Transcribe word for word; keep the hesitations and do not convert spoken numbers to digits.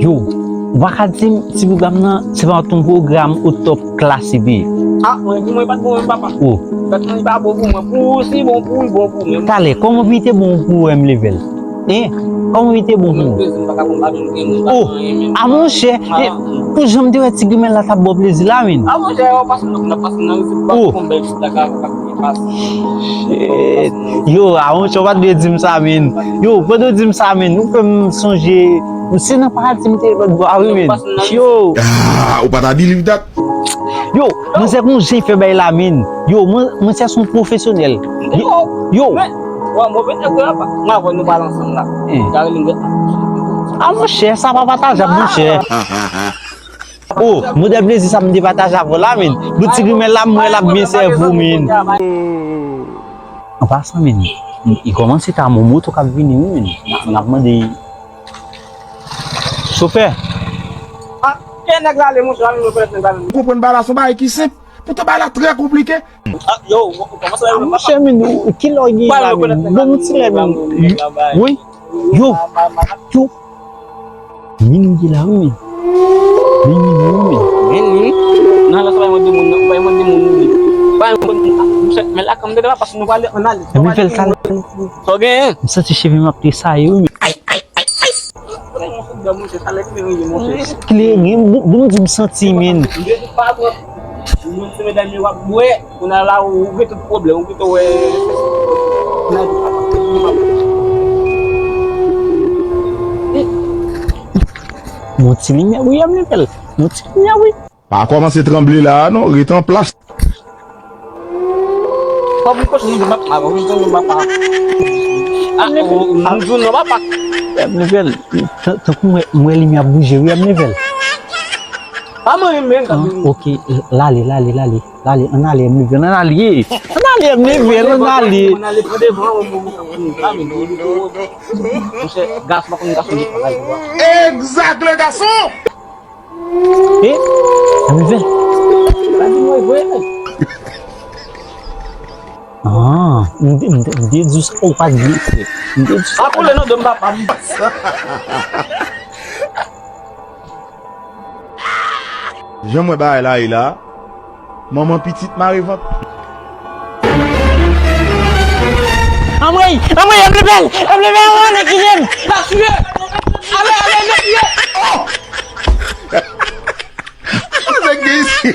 Yo, ou pa ka di m si pwogram nan se pa yon pwogram o top class li ye. Ah, mwen, pou mwen, pa t bon menm, papa. Oh. Gad, mwen, li pa bon pou mwen. Pou ou, si bon pou ou, li bon pou ou menm. Talè, kòman pou li te bon pou ou, M Level? Hein? Kòman pou li te bon pou ou? Mwen, mwen pa ka konn pa menm gen moun, pa Oh, gen anyen menm. Ah, monchè, Ah. eh, pou jan m te wè ti grimèl la t ap ba w plezi la, men. Ah, monchè, yo, pas nan, nan, pas nan, se pa Oh. Konn bèl ti la ka, ka, ka, pas. Shit. Yo, ah, monchè, ou pa t dwe di m sa, men. Yo, pandan w di m sa, men, ou fè m sonje, se nan paradi m te lòt bò a, wi, men. Yo. Ah, ou pa ta believe that? Yo, mwen se kon jan fè bay la, men. Yo, mwen, mwen se yon pwofesyonèl. Yo, yo. Men, wè, mwen, mwen, mwen, mwen, mwen, nou pale ansanm la. Eh. Gade, li, Ah, monchè, sa pa patajab, monchè. Oh, modèl plezi sa m te pataje avè w la, men. Bout ti grimèl la, m wè l ap byen sèvi w, men. An pasan, men, li kòmanse ta mon moto k ap vini, wi, men. N ap mande chofè. Ah, ke nèg la ale, monchè, ale, nou fè nèg la ale. Ou konprann bagay la, se yon bagay ki senp. Poutan bagay la trè konplike. Ah, yo, ou kòmanse wè Ah, monchè, men, ou, ki lè w gen la, men? Bon, ti lè, men. Wi. Yo, yo. Min ou ye la, wi, men. Min, min, wi, men. Min, min. Non, lè sa pa yon de moun, non, pa yon de moun, wi. Pa yon moun, monchè, men la, kanm de pa, paske nou pale, ann ale. Epi fè l sa. Sa w genyen? M santi cheve m ap tresayi, wi, men. Ay, ay, ay, ay. Kleren, bon, bon, di m santi, men. Moun se medam yo w ap bwè, kounye a la ou gen tout pwoblèm, ou gentan wè. Yon ti limyè, wi, M Level. Yon ti limyè, wi. Pa kòmanse tranble la a non, ret an plas. Kòm kochon, m ap, ah, m ap, ah, oh, m di w non, papa. M Level, tan-, tankou mwen, mwen limyè ap bouje, wi, M Level. Pa mwen menm, Ah, ok, l ale, l ale, l ale, l ale, ann ale, M Level, ann ale, ann ale, M Level, ann ale. Ann ale, pran devan, monchè, gason pa konn gason de travay. Exact, le garçon! Eh, M Level. Pa di mwen vre, non. Ah, m te, m te, m te di sa, ou pa di vre. M te di sa. Pa koule non, dòm papa m. Jan m wè bagay la ye la, manman pitit mare vant. Anmwey, anmwey, M Level, M Level, anmwey, kite m. Pa tiye. Ale, ale, ale, tiye. Oh! Sa nèg gen isi.